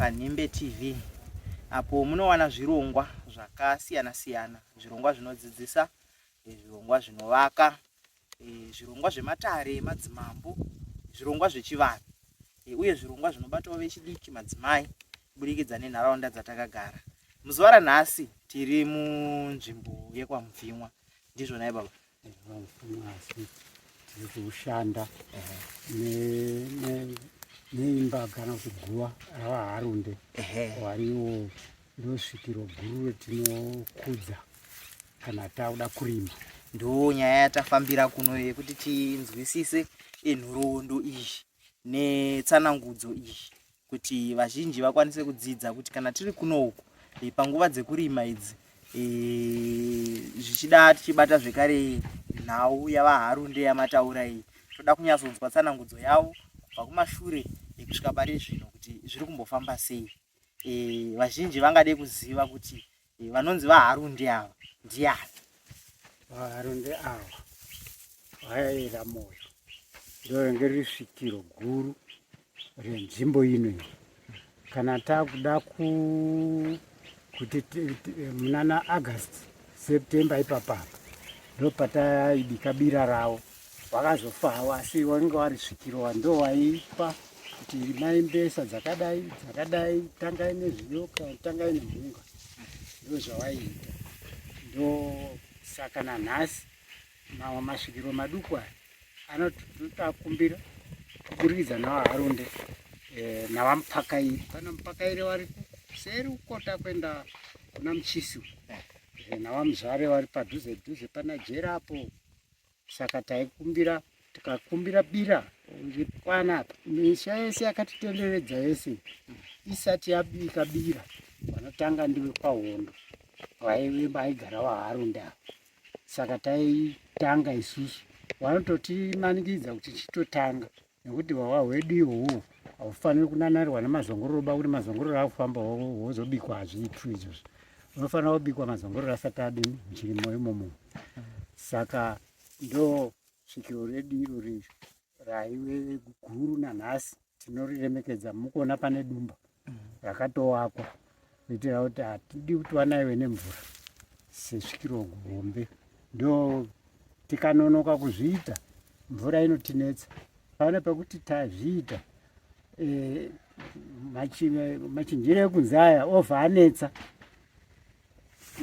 paNhimbe TV apo munowana zvirongwa zvakasiyana siyana, zvirongwa zvinodzidzisa, zvirongwa zvinovaka, zvirongwa zvematare emadzimambo, zvirongwa zvechivanhu uye zvirongwa zvinobatawo vechidiki, madzimai kuburikidza nenharaunda dzatakagara. Muzuva ranhasi tiri munzvimbo yekwaMubvimwa, ndizvo nhai baba? Asi tiri kushanda neimba kana kuti guva ravaHarunde wariwo ndosvikiro guru retinokudza kana takuda kurima. Ndo nyaya yatafambira kuno yekuti tinzwisise nhoroondo iyi netsanangudzo iyi kuti vazhinji vakwanise kudzidza kuti kana tiri kuno uku panguva dzekurima idzi zvichida tichibata zvekare nhau yavaHarunde yamataura iyi, toda kunyatsonzwa tsanangudzo yavo kubva kumashure kusvika pari zvino kuti zviri kumbofamba sei. Vazhinji vangade kuziva kuti vanonzi vaHarunde ava ndiani? VaHarunde ava vayaera moyo, ndoringe riri svikiro guru renzvimbo ino iyi. Kana takuda kuti munana August, September ipapapa ndopataibika bira ravo. Vakazofawo asi wange wari svikiro ndo waipa kuti rimai mbesa dzakadai dzakadai, tangai nezviyo kana tangai nemhunga, ndo zvawaiita. Ndo saka nanhasi mamwe masvikiro maduku aya anototakumbira kuburikidza navaHarunde navaMupakairi. Pana Mupakairi vari kuseri ukota kuenda kuna Muchisi navaMuzvare vari padhuze dhuze pana Jera apo. Saka taikumbira, tikakumbira bira rikwana apa, misha yese yakatitenderedza yese isati yabika bira, vanotanga ndiwe kwaHondo vaive vaigara vaHarunde ava. Saka taitanga isusu, vanototimanikidza kuti tichitotanga nekuti hwawa hwedu ihwohwo haufaniri kunanarirwa nemazongororo ba, kuti mazongororo akufamba wozobikwa, hazviitwi izvozvo. Unofanira kubikwa mazongororo asati adini muchirimo imomo. Saka ndo svikiro redu iro raive guru, nanhasi tinoriremekedza. Mukuona pane dumba rakatowakwa kuitira kuti hatidi kuti vanaiwe nemvura sesvikiro hombe. Ndo tikanonoka kuzviita mvura inotinetsa. Pane pekuti tazviita machinjiro ekunze aya ovha anetsa,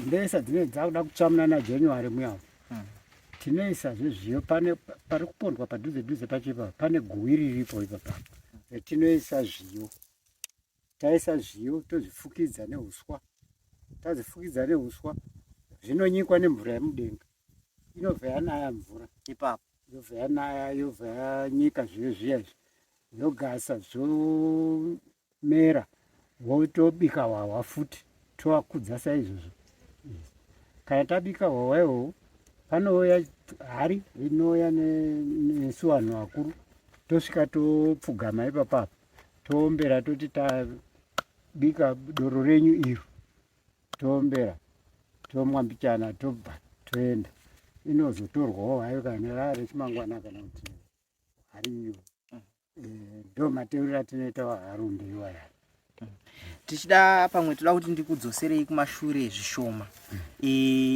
mbesa dzinenge dzakuda kutsva munana January muya. Tinoisa zvezviyo pane pari kupondwa padhuze dhuze pacho ipapa, pane guwi riripo ipapa retinoisa zviyo. Taisa zviyo tozvifukidza neuswa, tazvifukidza neuswa zvinonyikwa nemvura yemudenga, inobva yanaya mvura ipapo, yobva yanaya, yobva yanyika zviyo zviya izvi, yogasa zvomera, wotobika hwahwa futi, tovakudza saizvozvo. Kana tabika hwahwa ihwohwo, panouya hari inouya nesu vanhu vakuru, tosvika topfugama ipapapa, toombera, toti tabika doro renyu iro, toombera, tomwa mbichana, tobva toenda. Inozotorwawo hayo kana raa rechimangwana kana kuti hari iyo. Ndo mateuriro atinoita vaHarunde iwaya. Tichida pamwe toda kuti ndikudzoserei kumashure zvishoma.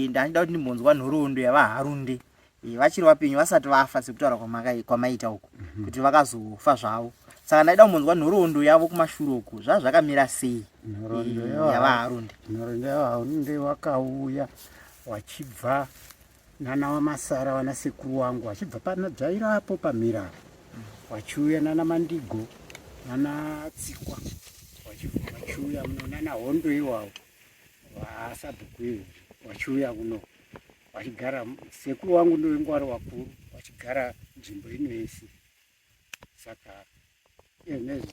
Ndachida kuti ndimbonzwa nhoroondo yavaHarunde vachiri vapenyu, vasati vafa sekutaura kwamaita uku kuti vakazofa zvavo. Saka ndaida kumbonzwa nhoroondo yavo kumashure uku, zvava zvakamira sei yavaHarunde? Nhoroondo yavaHarunde, wakauya wachibva nana waMasara, vana sekuru wangu, vachibva panadzvairapo pamhiraro, vachiuya nana Mandigo, nana Tsikwa, vachiuya muno nana Hondo iwawo vasabhuku ivo, vachiuya kuno vachigara. Sekuru wangu ndoingwari wakuru, vachigara nzvimbo ino yese. Saka nezvi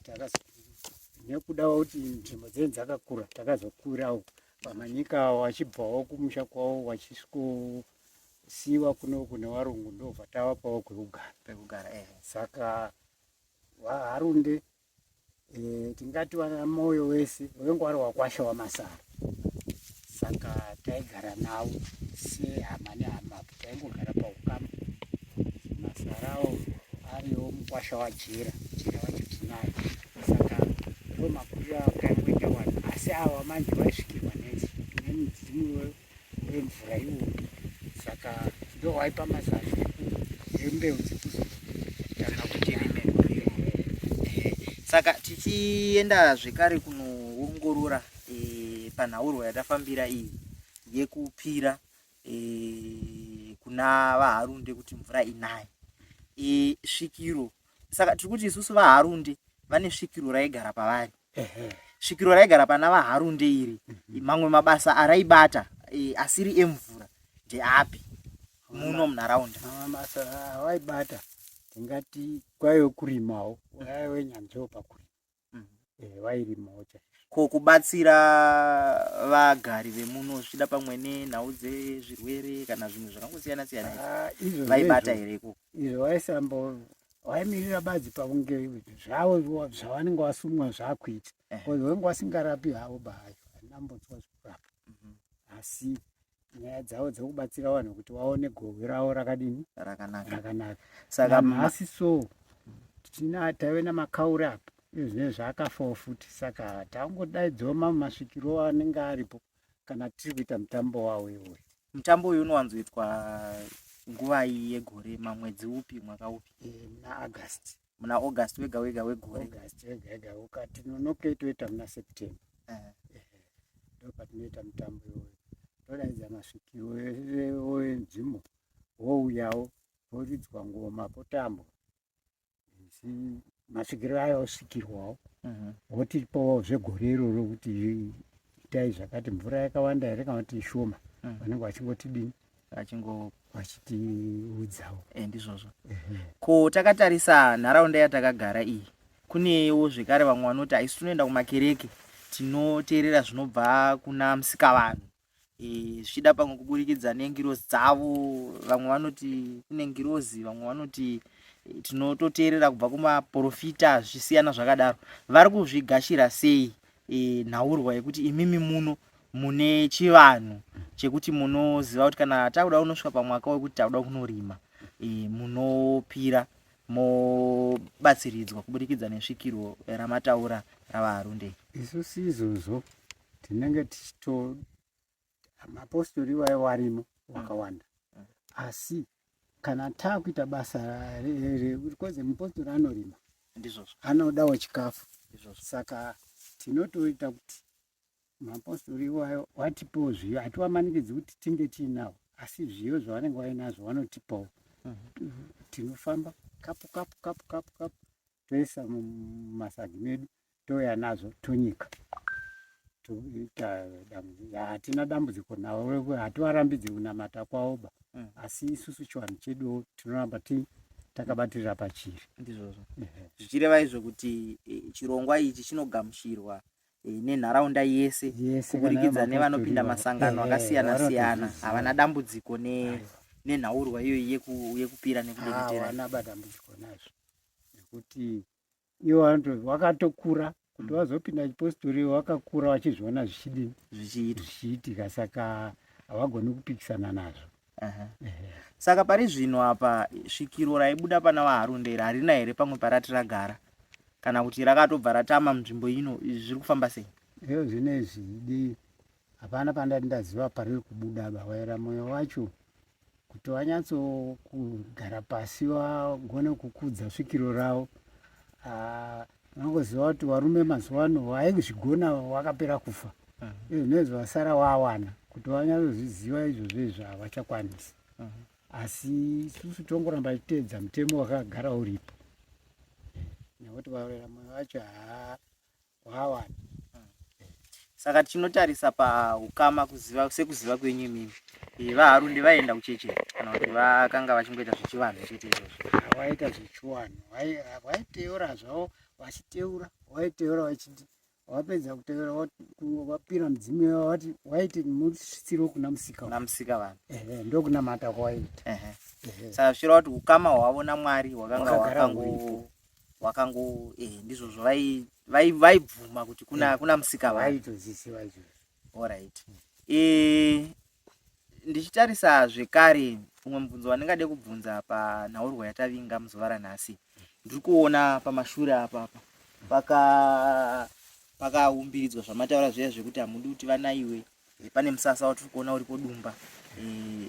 nekuda kuti nzvimbo dzenyu dzakakura, takazokurawo vamanyika vachibvawo kumusha kwavo, vachisvikosiyiwa kuno kune varungu, ndobva tavapawo kwekugara. Pekugara. Saka vaHarunde tingati vana moyo wese wenge wari wakwasha waMasara. Saka taigara navo sehama nehama, taingogara paukama. Masarawo ariwo mukwasha waJera, Jera wacho tinaye. Saka ndo makuriro akangoita. Asi awa manje waisvikirwa nemudzimu wemvura iwoyo, saka ndo waipa mazano embeu dzekuzotanga kuti rime. Saka tichienda zvekare kunoongorora e, panhaurwa yatafambira iyi yekupira e, kuna vaharunde kuti mvura inaye e, svikiro. Saka tiri kuti isusu vaharunde vane svikiro raigara pavari, svikiro raigara pana vaharunde iri. Mamwe mabasa araibata e, asiri emvura ndeapi muno munharaunda? Mamwe mabasa awaibata tingati kwaive kurimawo, waive nyanzviwo pakurima. Wairimawo chaizvo. Ko kubatsira vagari vemuno zvichida pamwe nenhau dzezvirwere kana zvimwe zvakangosiyana siyana, izvo vaibata here ikoko? Izvo vaisambo vaimirira badzi pakunge zvavo zvavanenge vasumwa zvakuita, because vanenge vasingarapi havo bayo, handinambonzwa zvekurapa. Asi nyaya dzavo dzekubatsira vanhu kuti vaone gohwe ravo rakadini, rakanaka, rakanaka. Saka nhasi so tina taive namakauri apa, izvo zvinenge zvaakafawo futi, saka tangodaidzawo mamwe masvikiro anenge aripo kana tiri kuita mutambo wavo iwoyo. Mutambo uyu unowanzoitwa nguvai yegore, mamwedzi upi, mwaka upi? Muna August. Muna August wega wega wegore? August wega wega, ukati nonoke toita muna September. Ndo patinoita mutambo iwoyo, todaidza masvikiro enzvimbo, wouyawo, poridzwa ngoma, potambwa. Masvikiro ayo osvikirwawo, votipawo zvegore iroro kuti itai zvakati, mvura yakawanda here kana kuti ishoma. Vanenge vachingotidini, vachingo vachitiudzawo. Ndizvozvo. Ko takatarisa nharaunda yatakagara iyi, kunewo zvekare vamwe vanoti haisu tinoenda kumakereke, tinoteerera zvinobva kuna musikavanhu, zvichida pamwe kuburikidza nengirozi dzavo. Vamwe vanoti kune ngirozi, vamwe vanoti tinototeerera kubva kumaprofita, zvichisiyana zvakadaro. Vari kuzvigashira sei nhaurwa yekuti imimi muno mune chivanhu chekuti munoziva kuti kana takuda kunosvika pamwaka wekuti takuda kunorima, munopira mobatsiridzwa kuburikidza nesvikiro ramataura ravaharunde? Isusu izvozvo tinenge tichito mapostori iwayo warimo wakawanda, asi kana taakuita basa rekuti mupostori anorima, ndizvozvo, anodawo chikafu, ndizvozvo, saka tinotoita kuti mapostori iwayo watipawo zviyo. Hatiwamanikidzi kuti tinge tiinawo, asi zviyo zvavanenge vainazvo vanotipawo. Tinofamba kapu kapu kapu kapu kapu, toisa mumasagi medu, touya nazvo, tonyika, toita dambudziko. Hatina dambudziko navo, hativarambidzi kunamata kwavoba, asi isusu chivanhu cheduwo tinoramba takabatirira pachiri. Ndizvozvo, zvichireva izvo kuti chirongwa ichi chinogamuchirwa nenharaunda yese kuburikidza nevanopinda masangano akasiyana siyana, havana dambudziko nenhaurwa iyoyi yekupira nekudeketera? Havana badambudziko nazvo, nekuti ivo wakatokura kuti vazopinda chipostori, wakakura vachizviona zvichidini, zvichiitwa, zvichiitika, saka havagoni kupikisana nazvo. Saka pari zvino apa svikiro raibuda pana vaharunderi harina here pamwe parati ragara, kana kuti rakatobva ratama munzvimbo ino? Zviri kufamba sei? Iyo zvinezvi idi hapana pandati ndaziva pariri kubuda ba. Waera mwoyo wacho kuti wanyatsokugara pasi wagone kukudza svikiro ravo, vangoziva kuti varume mazuva ano vaizvigona vakapera kufa. Izvo nezvi vasara wawana kuti vanyatsozviziva izvozvo izvo havachakwanisi. Asi isusu tongoramba tichiteedza mutemo wakagara uripo, nekuti vaurera mwoyo wacho haa wawana. Saka tichinotarisa paukama, kuziva sekuziva kwenyu imimi, vaharunde vaienda kucheche kana kuti vakanga vachingoita zvechivanhu chete izvozvo? Vaita zvechivanhu, vaiteura zvavo, vachiteura, vaiteura, vachiti wapedza kuteura wapira mudzimu, wati waiti musvitsiro kuna musika, kuna musika vanhu. Ndokunamata kwawaita. Saka zvichireva kuti ukama hwavo namwari hwakanga hwakango ndizvozvo, vaibvuma kuti kuna musika vanhu. Vaitozviziva izvozvo. Alright, ndichitarisa zvekare umwe mubvunzo wandingade kubvunza panhaurwa yatavinga muzuva ranhasi, ndiri kuona pamashure apapa paka Pakaumbiridzwa zvamataura zviya zvekuti hamudi kuti vanaiwe. E, pane musasa watiri kuona uripo dumba e,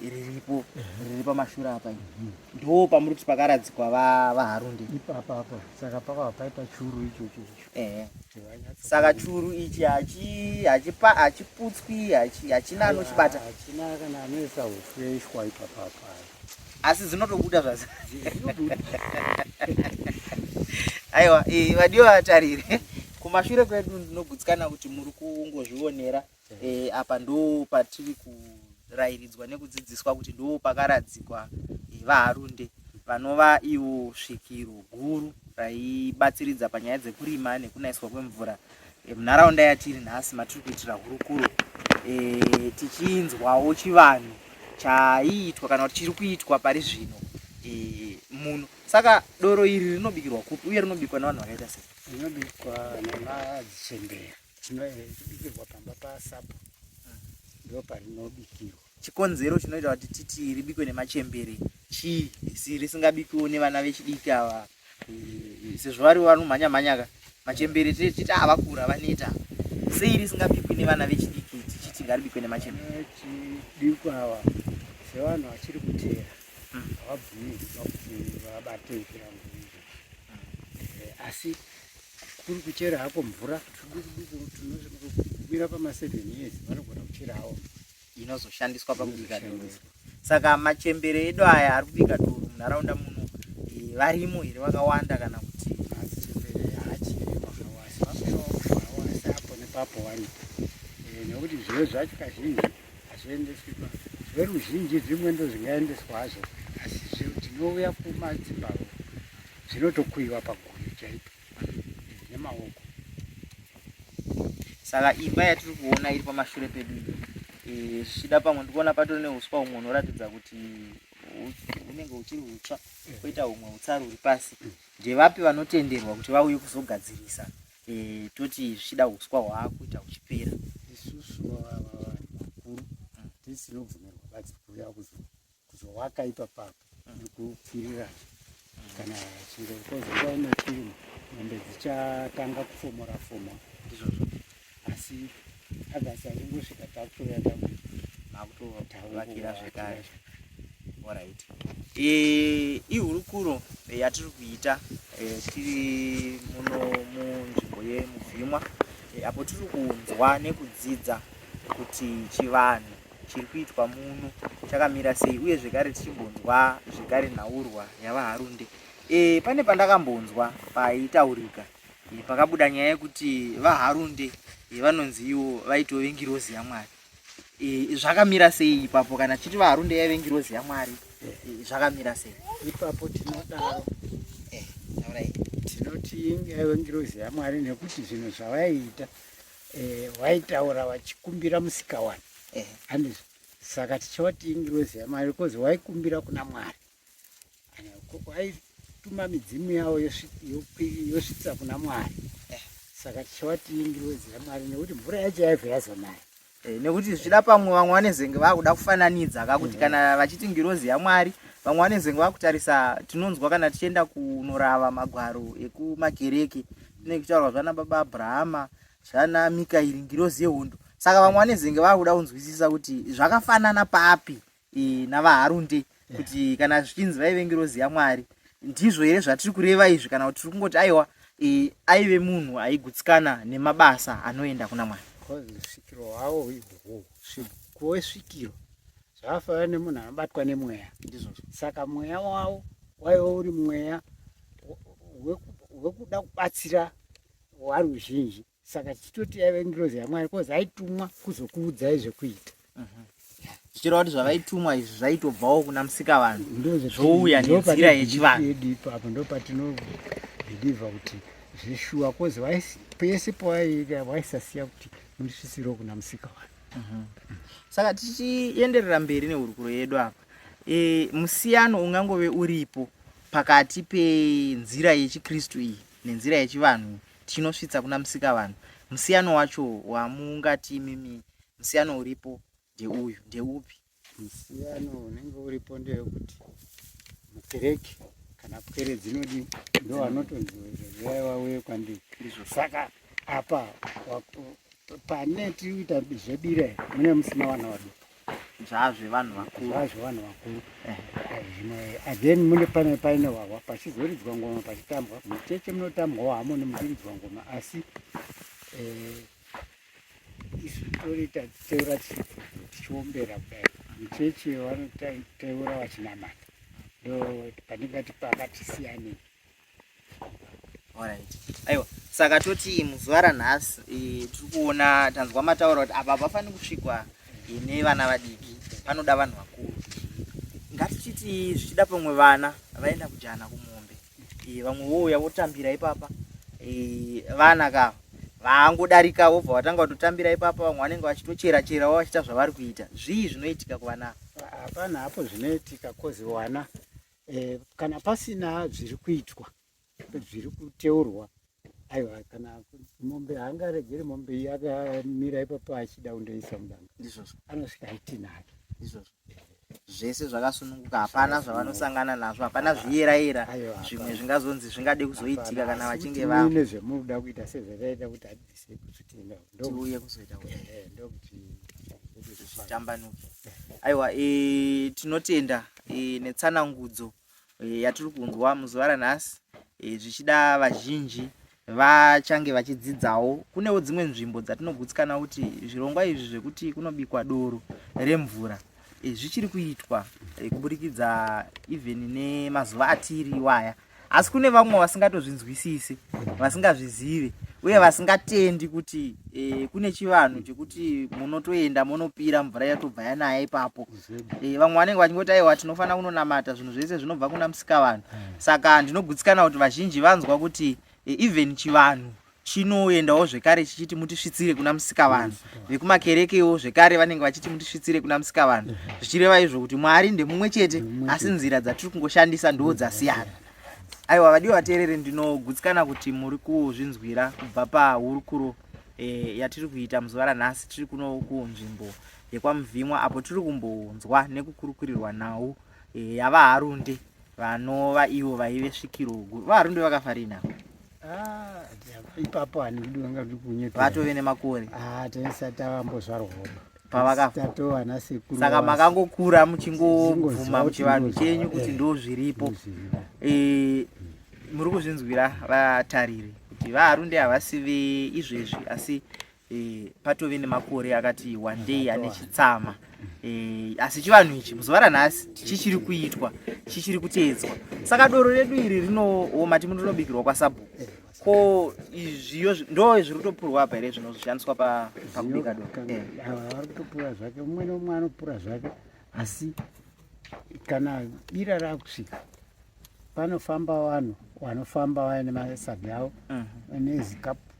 riripo riri pamashure apa mhm. ndo pamuri kuti pakaradzikwa vaharunde ipapa apa saka pakava paita churu ichocho icho ehe saka churu ichi hachiputswi hachina anochibata hachina kana anoisa hufu yeishwa ipapa apa asi dzinotobuda zvadzo aiwa eh, vadiwa vatarire kumashure kwedu ndinogutsikana kuti muri kungozvionera e, apa ndo patiri kurayiridzwa nekudzidziswa kuti ndo pakaradzikwa e, vaharunde vanova ivo svikiro guru raibatsiridza panyaya dzekurima nekunaiswa kwemvura e, munharaunda yatiri nhasi matiri kuitira hurukuro e, tichinzwawo chivanhu chaiitwa kana kuti chiri kuitwa pari zvino e, muno saka doro iri rinobikirwa kupi uye rinobikwa nevanhu vakaita sei rinobikwa nemadzichembera rinobikirwa pamba pasapo ndo parinobikirwa chikonzero chinoita kuti titi ribikwe nemachembere chii si risingabikiwo nevana vechidiki ava eh, sezvo vari vanomhanya mhanya ka machembere tichiti avakura ah, vaneta sei risingabikwi nevana vechidiki tichiti ngaribikwe nemachembere vechidiki ava sevanhu vachiri kuteera hmm. havabvumirwi kuti vabate zvirango izvo eh, asi kuri kuchera hako mvura tudukuduku tunomira pama seven years vanogona kuchera hawo inozoshandiswa pakubika doro saka machembere edu aya ari kubika doro munharaunda muno eh, varimo here vakawanda kana kuti machembere haachiri vakawanda vaperawo kufawo asi apo nepapo varipo eh, nekuti zviyo zvacho kazhinji hazviendeswi zveruzhinji zvimwe ndo zvingaendeswa hazvo asi tinouya kumadzimbavo zvinotokuyiwa paguyu chaipo nemaoko saka imba yatiri kuona iri pamashure pedu iyi eh, zvichida pamwe ndikuona patori neuswa humwe hunoratidza kuti hunenge huchiri hutsva kwoita humwe hutsaru huri pasi ndevapi vanotenderwa kuti vauye kuzogadzirisa e, toti zvichida uswa hwaakuita huchipera isusu vanhu vakuru tisinobvumirwa badzi kuuya kuzowaka ipapapa nekupfirira kana chinge kozonguva ino mombe dzichatanga kufomora foma ndizvozvo asi agasi achingosvika takutouya takutovakira zvekare orit e, ihurukuro yatiri kuita e, tiri muno munzvimbo yemuvhimwa e, apo tiri kunzwa nekudzidza kuti chivanhu chiri kuitwa muno chakamira sei uye zvekare tichimbonzwa zvekare nhaurwa yavaharunde e, pane pandakambonzwa paitaurika e, pakabuda nyaya yekuti vaharunde e, vanonzi ivo vaitove ngirozi yamwari e, zvakamira sei ipapo kana tichiti vaharunde yaive ngirozi yamwari e, zvakamira sei ipapo tinodaro e, tinoti yaive ngirozi yamwari nekuti zvinhu zvavaiita eh, waitaura vachikumbira musikawana eh. handizvo saka tichivati ingirozi yamwari bcause waikumbira kuna mwari waituma midzimu yavo yosvitsa kuna mwari eh. saka tichivati ingirozi yamwari nekuti mvura yacho yaibva yazonaya Eh, nekuti zvichida pamwe vamwe vanezenge vakuda kufananidza ka kuti kana vachiti ngirozi yamwari vamwe vanezenge vakutarisa tinonzwa kana tichienda kunorava magwaro ekumakereke tinenge kuchitaurwa zvana baba abrahama zvana mikairi ngirozi yehondo saka vamwe vanezenge vakuda kunzwisisa kuti zvakafanana papi e, navaharunde kuti kana zvichinzi vaive ngirozi yamwari ndizvo here zvatiri kureva izvi kana kuti tiri kungoti aiwa e, aive munhu aigutsikana nemabasa anoenda kuna mwari svikiro hwavo ihwohwo kuve svikiro zvakafanana nemunhu anobatwa nemweya ndizvozvo saka mweya wavo waive uri mweya wekuda kubatsira waruzhinji saka tichitoti yaive ngirozi yamwari bcause aitumwa kuzokuudzai zvekuita mhm. zvichireva kuti zvavaitumwa izvi zvaitobvawo kuna musikavanhu zvouya nenzira yechivanhu yedu ipapo ndo patinobhilivha kuti zveshuwa bcause pese pawaiita waisasiya kuti mundisvisirewo kuna musikavanhu mhm. saka tichienderera mberi nehurukuro yedu apa e, musiyano ungangove uripo pakati penzira yechikristu iyi nenzira yechivanhu tichinosvitsa kuna musikavanhu musiyano wacho wamungati imimi musiyano uripo ndeuyu ndeupi musiyano unenge uripo ndewekuti mukereke kana pwere dzinodii ndo vanotonzi uyai vauye kwandiri saka Apa pane tiri kuita zvebira mune musina vana vadoko. Zvazvevanhu vakuru. Zvazvevanhu vakuru. Eh. eh, zvino again mune pane paine hwahwa pachizoridzwa ngoma pachitambwa mucheche munotambwawo hamo nemuchiridzwa ngoma asi eh, isu toriita teura tichiombera kudai mucheche vanoteura vachinamata ndo pandingati pakati siyanei. Alright. Aiwa, saka toti muzuva ranhasi e, tiri kuona tanzwa mataura kuti apa hapafaniri kusvikwa e, nevana vadiki, panoda vanhu vakuru. Ngatichiti zvichida pamwe vana vaenda kujana kumombe e, vamwe vouya votambira ipapa e, vana ka vangodarika vobva vatanga kutotambira ipapa, vamwe vanenge vachitochera cherawo vachiita zvavari kuita. Zvii zvinoitika kuvana? Hapana hapo zvinoitika kozi vana e, kana pasina zviri kuitwa zviri kuteurwa aiwa kana mombe haangaregeri mombe iyi akamira ipapo achida kundoisa mudanga ndizvozvo anosvika aitina hake ndizvozvo zvese zvakasununguka hapana zvavanosangana nazvo hapana zviyerayera zvimwe zvingazonzi zvingade kuzoitika kana vachinge va nezvemunoda kuita sezvataita kuti atibvise kuzvitenda tiuye kuzoita ndokuti zvitambanuke aiwa e, tinotenda e, netsanangudzo e, yatiri kunzwa muzuva ranhasi e, zvichida vazhinji vachange vachidzidzawo kunewo dzimwe nzvimbo dzatinogutsikana kuti zvirongwa izvi zvekuti kunobikwa doro remvura e, zvichiri kuitwa e, kuburikidza even nemazuva atiri iwaya asi kune vamwe vasingatozvinzwisisi vasingazvizive uye vasingatendi kuti e, kune chivanhu chekuti munotoenda monopira mvura yatobva yanaya ipapo e, vamwe vanenge vachingoti aiwa tinofanira kunonamata zvinhu zvese zvinobva kuna musikavanhu mm. saka ndinogutsikana kuti vazhinji vanzwa kuti e, even chivanhu chinoendawo zvekare chichiti mutisvitsire kuna musikavanhu vekumakerekewo zvekare vanenge vachiti mutisvitsire kuna musikavanhu zvichireva izvo kuti mwari ndemumwe chete asi nzira dzatiri kungoshandisa ndo dzasiyana aiwa vadiwa vateerere ndinogutsikana kuti muri kuzvinzwira kubva pahurukuro e, yatiri kuita muzuva ranhasi tiri kuno kunzvimbo yekwamuvhimwa apo tiri kumbonzwa nekukurukurirwa nhau e, yavaharunde vanova ivo vaive svikiro guru vaharunde vakafa rini ava ah, ipapo handidi vatove nemakore ah, taisati tavambozvarwawo pavakafa saka makangokura muchingobvuma muchivanhu chenyu kuti eh, ndo zviripo eh, muri kuzvinzwira vatariri kuti vaharunde havasi veizvezvi asi e, patove nemakore akati wandei ane chitsama e, asi chivanhu ichi muzuva ranhasi chichiri kuitwa chichiri kuteedzwa saka doro redu iri rinooma timi rinobikirwa kwasabhuku ko izviyo ndo zviri kutopurwa apa here zvinozoshandiswa pakubika doro eh. vari kutopura zvake umwe neumwe anopura zvake asi kana bira rakusvika panofamba vanhu vanofamba vaine masaga avo mhm. nezikapu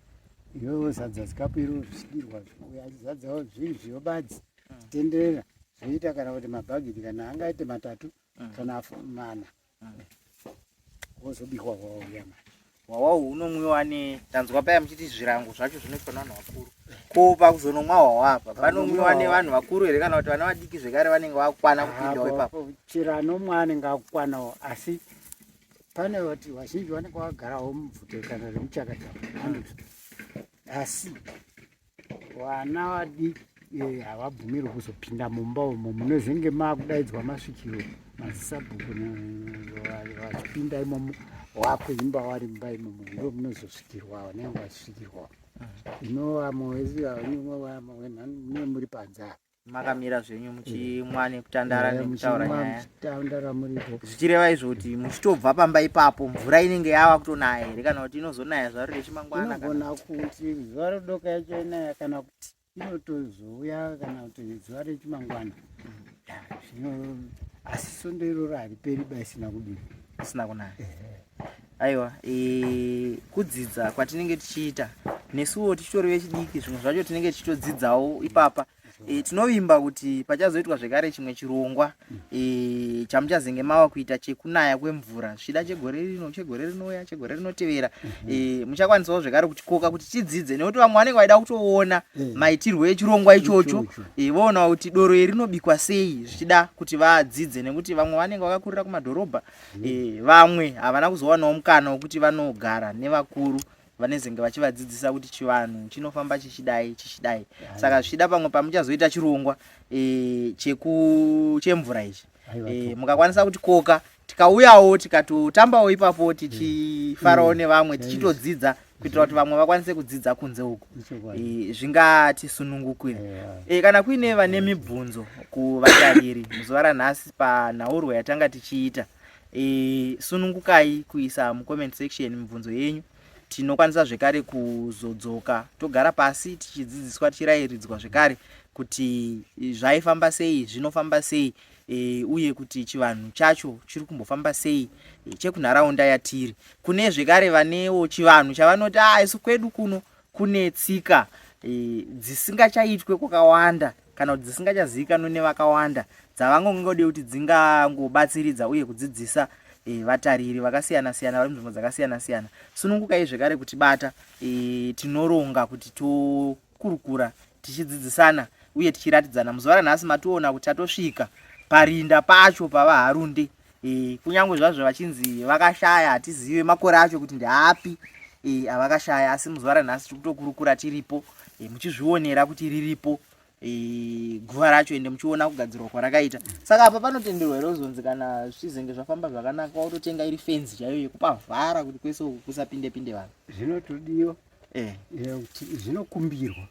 iwe wozadza zikapu iro zvichidirwa uyo achizadzawo zviri zviyo badzi tenderera zvoita kana kuti mabhagidi kana angaite matatu mm. kana mana mm. wozobikwa wauya manje hwawa hunomwiwa ne tanzwa paya muchiti zvirango zvacho zvinoitwa nevanhu vakuru ko pakuzonomwa hwawa apa panomwiwa nevanhu vakuru here kana kuti vana vadiki zvekare vanenge vakukwana kupindawo ipapo chero anomwa anenge akukwanawo asi pane vati vazhinji vanenge vakagarawo mubvute kana remuchakatapa asi vana vadiki eh, havabvumirwi kuzopinda mumba umo munozenge makudaidzwa masvikiro mazisabhuku vachipinda imomo wakuimba wari mumba imomo ndo munozosvikirwa vanenge vachisvikirwa ino vamwe vamwe muri panze apa makamira zvenyu muchimwa nekutandara eh, nekutaura nyaya tandara muripo zvichireva izvo kuti muchitobva pamba ipapo mvura inenge yava kutonaya here kana kuti inozonaya zuva rechimangwana inogona kuti zuva rodoka yacho inaya kana kuti inotozouya kana kuti zuva rechimangwana zvino asi sondo iroro hariperi ba isina kudini isina kunaya aiwa e, kudzidza kwatinenge tichiita nesuwo tichitori vechidiki zvimwe zvacho tinenge tichitodzidzawo ipapa E, tinovimba kuti pachazoitwa zvekare chimwe chirongwa e, chamuchazenge mava kuita chekunaya kwemvura zvichida chegore rino chegore rinouya chegore rinotevera e, muchakwanisawo zvekare kutikoka kuti tidzidze nekuti vamwe vanenge vaida kutoona mm. maitirwo echirongwa ichocho e, voona kuti doro iri rinobikwa sei zvichida kuti vadzidze nekuti vamwe vanenge vakakurira kumadhorobha e, vamwe havana kuzowanawo mukana wekuti vanogara nevakuru vanezenge vachivadzidzisa kuti chivanhu chinofamba chichidai chichidai. Saka zvichida pamwe pamuchazoita chirongwa e, cheku chemvura ichi e, mukakwanisa kutikoka tikauyawo tikatotambawo ipapo tichifarawo nevamwe tichitodzidza kuitira kuti vamwe vakwanise kudzidza kunze uku e, zvingatisunungukire e, kana kuine vane mibvunzo kuvatariri muzuva ranhasi panhaurwa yatanga tichiita e, sunungukai kuisa mucomment section mibvunzo yenyu tinokwanisa zvekare kuzodzoka togara pasi tichidzidziswa tichirayiridzwa zvekare kuti zvaifamba sei zvinofamba sei e, uye kuti chivanhu chacho chiri kumbofamba sei e, chekunharaunda yatiri kune zvekare vanewo chivanhu chavanoti a ah, isu kwedu kuno kune tsika e, dzisingachaitwe kwakawanda kana kuti dzisingachazivikanwe nevakawanda dzavangongode kuti dzingangobatsiridza uye kudzidzisa e, vatariri vakasiyana siyana vari munzvimbo dzakasiyana siyana sunungukai zvekare kutibata e, tinoronga kuti tokurukura tichidzidzisana uye tichiratidzana muzuva ranhasi mationa kuti tatosvika parinda pacho pavaharunde e, kunyange zvazvo vachinzi vakashaya hatizive makore acho kuti ndeapi e, avakashaya asi muzuva ranhasi tiri kutokurukura tiripo e, muchizvionera kuti riripo e, guva racho ende muchiona kugadzirwa kwarakaita saka apa panotenderwa here kuzonzi kana zvichizenge zvafamba zvakanaka wautotenga iri fenzi chaiyo yekupavhara kuti kwese uku kusapinde pinde vanhu zvinotodiwa eh. zvinokumbirwa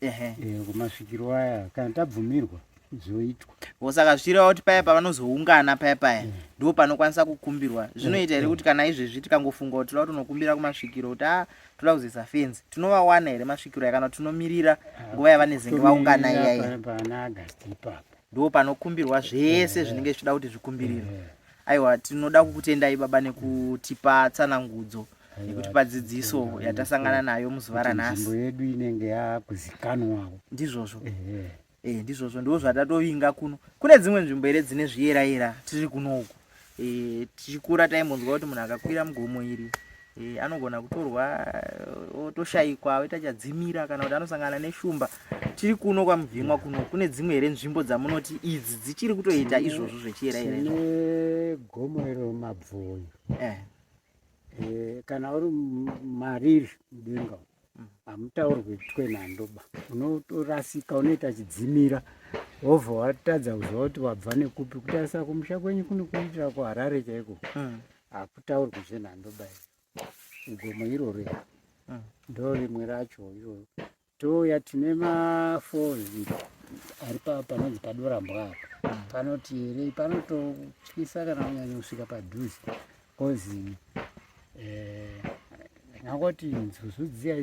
eh, kumasvikiro aya kana tabvumirwa zvoitwa o saka zvichireva kuti paya pavanozoungana paya paya mm. ndipo panokwanisa kukumbirwa zvinoita here mm. kuti kana izvezvi tikangofunga kuti toda kutonokumbira kumasvikiro kuti a ah, toda kuzoisa fenzi tinovawana here masvikiro aya kana tinomirira ah, nguva yavanezenge vaungana iyaiya ndipo panokumbirwa zvese eh. zvinenge zvichida kuti zvikumbirirwe aiwa tinoda kukutendai baba nekutipa tsanangudzo nekutipa dzidziso yatasangana nayo muzuva ranhasi nzvimbo yedu inenge yakuzikanwawo ndizvozvo eh, ndizvozvo ndizvo zvatatovinga kuno kune dzimwe nzvimbo here dzine zviyerayera tiri kuno uku e, tichikura taimbonzwa kuti munhu akakwira mugomo iri e, anogona kutorwa eh, otoshaikwa oita chadzimira kana kuti anosangana neshumba tiri kuno kwamuvhimwa kuno kune dzimwe here nzvimbo dzamunoti idzi dzichiri kutoita izvozvo zvechiyerayera tine gomo iro mabvoyo eh. Eh, kana uri mariri mudenga hamutaurwi twenhando ba unotorasika unoita chidzimira wobva watadza kuziva kuti wabva nekupi kutarisa kumusha kwenyu kune kuitira kuharare chaiko hmm. hakutaurwi zvenhando ba gomo iroro hmm. ndo rimwe racho iroro Touya tine mafalls ari panonzi padorambwa apa hmm. panoti here panototyisa kana kunyanya kusvika padhuze bcause eh, ndingangoti nzuzu dziya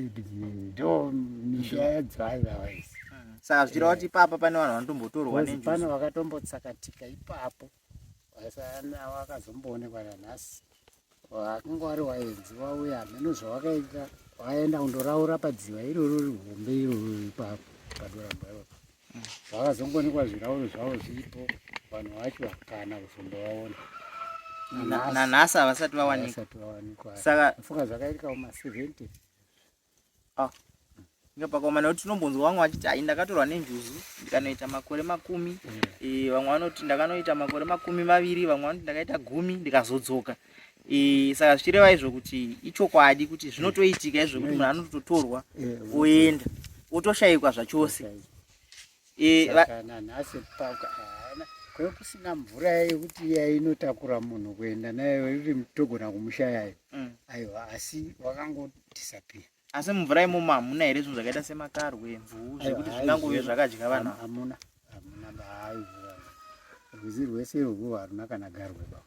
ndo misha yadzo otherwise hmm. saka zvichireva kuti ipapa pane vanhu vanotombotorwa pane vakatombotsakatika ipapo vasana vakazomboonekwa nanhasi Wakanga wari waenzi wauya hameno zvawakaita wakaenda kundoraura padziva iroro rihombe iroro ipapo padoramba ipapo zvakazongoonekwa zvirauro zvavo zviripo vanhu vacho kana kuzombovaona nanhasi havasati vawanikwa saka funga zvakaitika kuma 70 Ah. Inga pakaoma nekuti tinombonzwa vamwe vachiti ai ndakatorwa nenjuzu ndikanoita makore makumi mm. e, vamwe vanoti ndakanoita makore makumi maviri vamwe vanoti ndakaita gumi ndikazodzoka e, saka zvichireva izvo kuti ichokwadi kuti zvinotoitika izvo kuti munhu anototorwa oenda otoshaikwa zvachose e, nanhasi kwekusina mvura yekuti iya inotakura munhu kuenda nayo iri togona kumushayayo mm. aiwa asi wakangodisappear asi mumvura imomo hamuna here zvinhu zvakaita semakarwe mvuu zvekuti zvingangove zvakadya vanhu hamuna hamuna aiwa rwizi rwese irworwo haruna kana garwe ba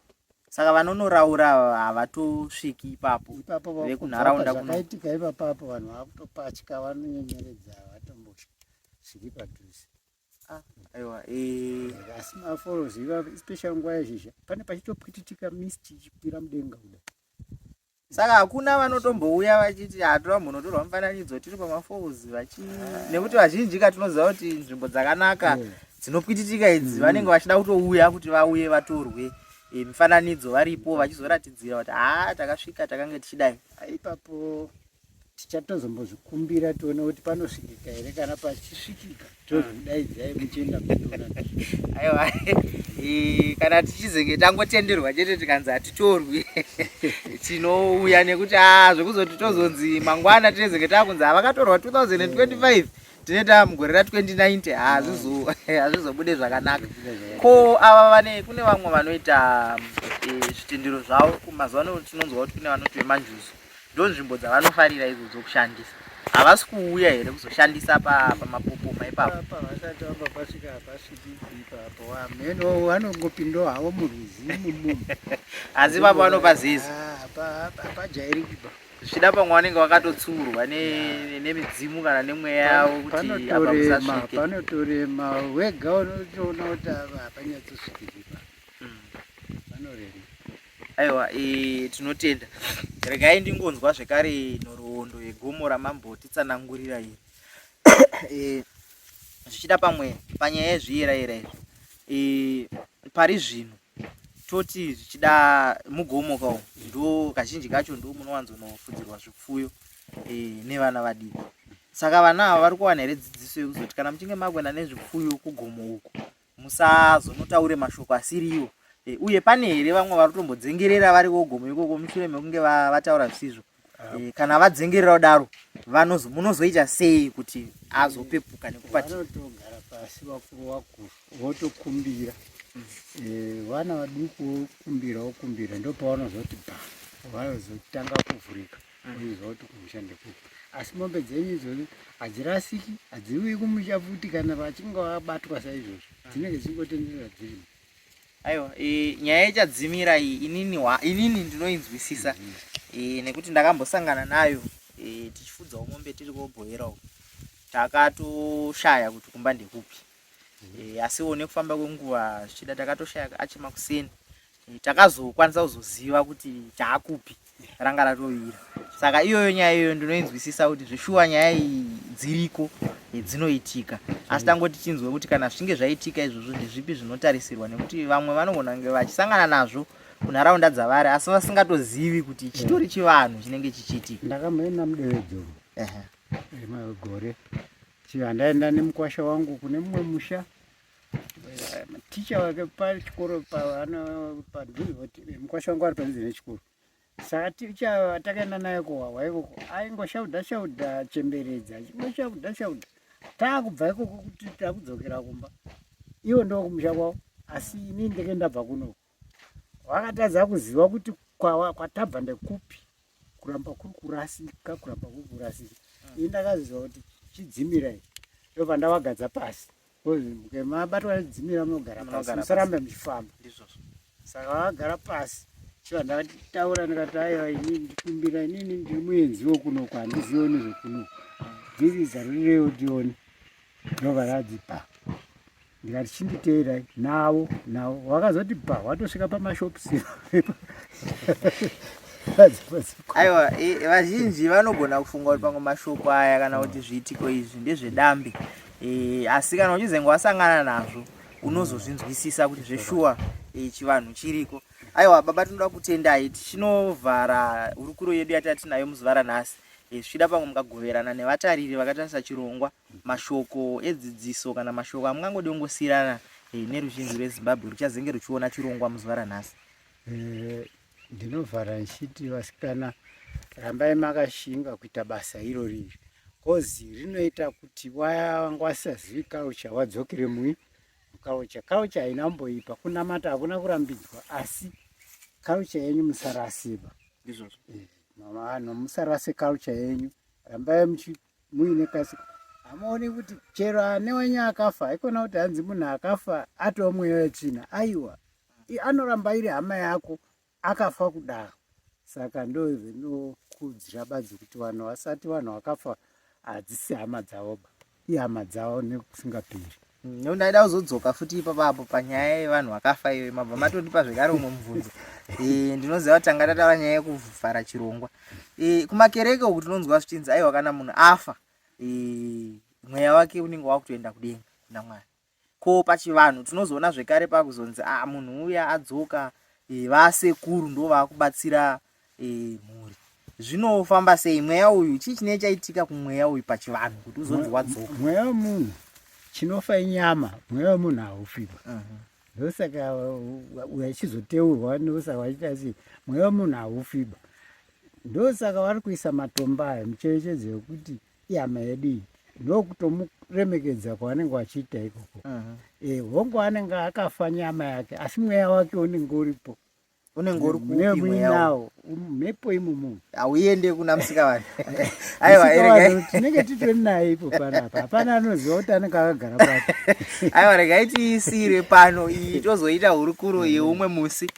saka vanonoraura havatosviki ipapo ipapo vekunharaunda zvakaitika ipapapo vanhu vakutopatya vanonyenyeredza havatombosviki padhuze ah, aiwa eh. asi maforozi ipapo especially nguva yezhizha pane pachitopwititika mist ichikwira mudenga kuda saka hakuna vanotombouya vachiti hatora munotorwa mufananidzo tiri pamafalls vachi nekuti vazhinji ka tinoziva kuti nzvimbo dzakanaka mm. dzinopwititika idzi mm. vanenge vachida kutouya kuti vauye vatorwe e, mifananidzo varipo vachizoratidzira kuti haa takasvika takange tichidai ipapo Tichatozombozvikumbira tione kuti panosvikika here, kana pachisvikika tozokudaidzai muchienda muchiona. Aiwa, kana tichizenge tangotenderwa chete tikanzi hatitorwi tinouya, nekuti a zvekuzoti tozonzi mangwana tinezenge takunzi havakatorwa 2025, tine taa mugore ra2090, hazvizobude zvakanaka. Ko ava vane kune vamwe vanoita zvitendero zvavo, mazuva ano tinonzwa kuti kune vanoti vemanjuzu, ndo nzvimbo dzavanofarira idzo dzokushandisa, havasi kuuya here kuzoshandisa pamapopoma ipapo? Apa vasati vamba pasvika, hapasviki ipapo, hameno vanongopindawo havo murwizi imomo. Asi ipapo vanopaziza? Hapajairiki ba. Zvichida pamwe vanenge vakatotsurwa nemidzimu kana nemweya yavo kuti apa Panotorema. musasvike. Panotorema, wega unotoona kuti apa hapanyatsosvikiki pa panorema. Aiwa, tinotenda. Regai ndingonzwa zvekare nhoroondo yegomo ramambotitsanangurira iri. Zvichida pamwe panyaya yezviyerayera izvi, pari zvino toti zvichida mugomo kawo ndo kazhinji kacho ndo munowanzonofudzirwa zvipfuyo nevana vadiki. Saka vana ava vari kuwana here dzidziso yekuzoti kana muchinge makuenda nezvipfuyo kugomo uku musazonotaure mashoko asiriwo? Uye pane here vamwe vari kutombodzengerera vari kugomo ikoko mushure mekunge vataura zvisizvo? Kana vadzengerera kudaro munozoita sei kuti azopepuka nekupatika? Vanotogara pasi vakuru vakuru votokumbira. Vana vaduku vokumbira, vokumbira, ndopavanozoti ba vanozotanga kuvhurika, voziva kuti kumusha ndekupi. Asi mombe dzenyu idzodzo hadzirasiki, hadziuyi kumusha futi. Kana vachinge vabatwa saizvozvo, dzinenge dzichingotenderera dzirimo. Aiwa, nyaya yechadzimira iyi inini ndinoinzwisisa, nekuti ndakambosangana nayo tichifudzawo mombe tiri kobhoera uko, takatoshaya kuti kumba ndekupi. Asiwo nekufamba kwenguva zvichida takatoshaya achema kuseni, takazokwanisa kuzoziva kuti taakupi ranga ratovira. Saka iyoyo nyaya iyoyo ndinoinzwisisa kuti zveshuwa nyaya iyi dziriko, dzinoitika. Asi tangoti tinzwe kuti kana zvichinge zvaitika izvozvo ndezvipi zvinotarisirwa, nekuti vamwe vanogona kunge vachisangana nazvo kunharaunda dzavari asi vasingatozivi kuti chitori chivanhu chinenge chichiitika. Ndakamboenda muDevedzoro gore chivandaenda nemukwasha wangu kune mumwe musha. Ticha wake pachikoro padhuze, mukwasha wangu ari padhuze nechikoro. Saka ticha takaenda naye kuhwahwa ikoko, aingoshaudha shaudha chemberedza, achingoshaudha shaudha. Taakubva ikoko kuti takudzokera kumba, iwo ndo kumusha kwavo, asi inini ndenge ndabva kunoko. Vakatadza kuziva kuti kwatabva ndekupi, kuramba kuri kurasika, kuramba kuri kurasika. Ini ndakaziva kuti chidzimira ichi, ndobva ndavagadza pasi. Mabatwa nechidzimira munogara pasi, musarambe muchifamba. Saka vagara pasi, chiva ndataura ndikati, aiwa, inini ndikumbira, inini ndiri muenzi wokunoko, handizivo nezvekunoko, dziri tione. Ndobva radzipa, ndikati chinditeerai navo navo. Wakazoti pa watosvika pamashops. Aiwa, vazhinji vanogona kufunga kuti pamwe mashoko aya kana kuti zviitiko izvi ndezvedambe, asi kana uchizenge wasangana nazvo unozozvinzwisisa kuti zveshuwa chivanhu chiriko. Aiwa baba, tinoda kutendai. Tichinovhara hurukuro yedu yatatinayo muzuva ranhasi, zvichida pamwe mukagoverana nevatariri vakatarisa chirongwa mashoko edzidziso kana mashoko amungangodi kungosiyirana neruzhinji rweZimbabwe ruchazenge ruchiona chirongwa muzuva ranhasi. Ndinovhara ndichiti vasikana, rambai makashinga kuita basa irori iri, cause rinoita kuti waya vanga vasingazivi culture wadzokere mui muculture. Culture haina kumboipa, kunamata hakuna kurambidzwa, asi culture yenyu musarasiba. Ndizvozvo. Vanhu musarase culture yenyu, rambai muine kasi. Hamuoni kuti chero ane wenyu akafa, haikona kuti hanzi munhu akafa atova mweya wetsvina. Aiwa, anoramba iri hama yako akafa kudaro. Saka ndo zvinokurudzira badzi kuti vanhu vasati vanhu vakafa hadzisi hama dzavo ba, ihama dzavo nekusingaperi. Nekuti ndaida kuzodzoka futi ipapapo panyaya yevanhu vakafa iyoyo, mabva matondipa zvekare umwe mubvunzo. Ndinoziva kuti tanga tataura nyaya yekuvhara chirongwa. Kumakereke uku tinonzwa zvichinzi aiwa, kana munhu afa mweya wake unenge wakutoenda kudenga kuna Mwari. Ko pachivanhu tinozoona zvekare pakuzonzi a munhu uya adzoka, vasekuru ndo vaakubatsira mhuri. Zvinofamba sei mweya uyu? Chii chinenge chaitika kumweya uyu pachivanhu kuti uzonzi wadzoka? Mweya wemunhu chinofa inyama, mweya wemunhu haufiba. Ndosaka uchizoteurwa, ndosaka vachiita sei, mweya wemunhu haufiba. Ndosaka vari kuisa matombo aya mucherechedzo yekuti ihama yedu iyi, ndokutomuremekedza kwavanenge vachiita ikoko. Hongu anenge akafa nyama yake, asi mweya wake unenge uripo. Unenge uri kupi mweya unawo mhepo imomo? Hauende kuna Musikavanhu? Aiwa, regai tinenge titori naye ipo panapa, hapana anoziva kuti anenge akagara papi. Aiwa, regai tiisire pano iyi, tozoita hurukuro yeumwe musi.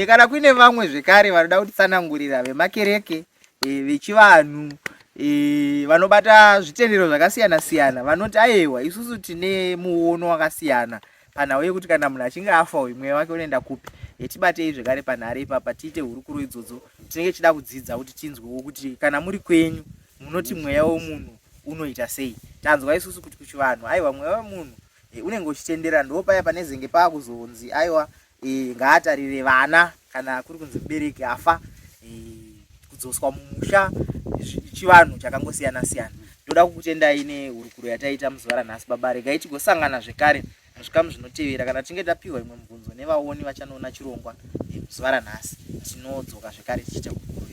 Kana kuine vamwe zvekare vanoda kutitsanangurira, vemakereke, vechivanhu, vanobata zvitendero zvakasiyana siyana, vanoti aiwa, isusu tine muono wakasiyana panhau yekuti kana munhu achinge afa uyu mweya wake unoenda kupi, tibatei zvekare panhare ipapa tiite hurukuro idzodzo. Tinenge tichida kudzidza kuti tinzwewo kuti kana muri kwenyu munoti mweya wemunhu unoita sei. Tanzwa isusu kuti kuchivanhu aiwa, mweya wemunhu unenge uchitendera, ndo paya panezenge paakuzonzi aiwa, ngaatarire vana kana kuri kunzi mubereki afa, kudzoswa mumusha, chivanhu chakangosiyana siyana. Ndoda kukutendai nehurukuro yataita muzuva ranhasi, baba. Regai tigosangana zvekare muzvikamu zvinotevera kana tichinge tapiwa imwe mubvunzo nevaoni vachanoona chirongwa muzuva ranhasi. Tinodzoka zvekare tichiita hurukuro.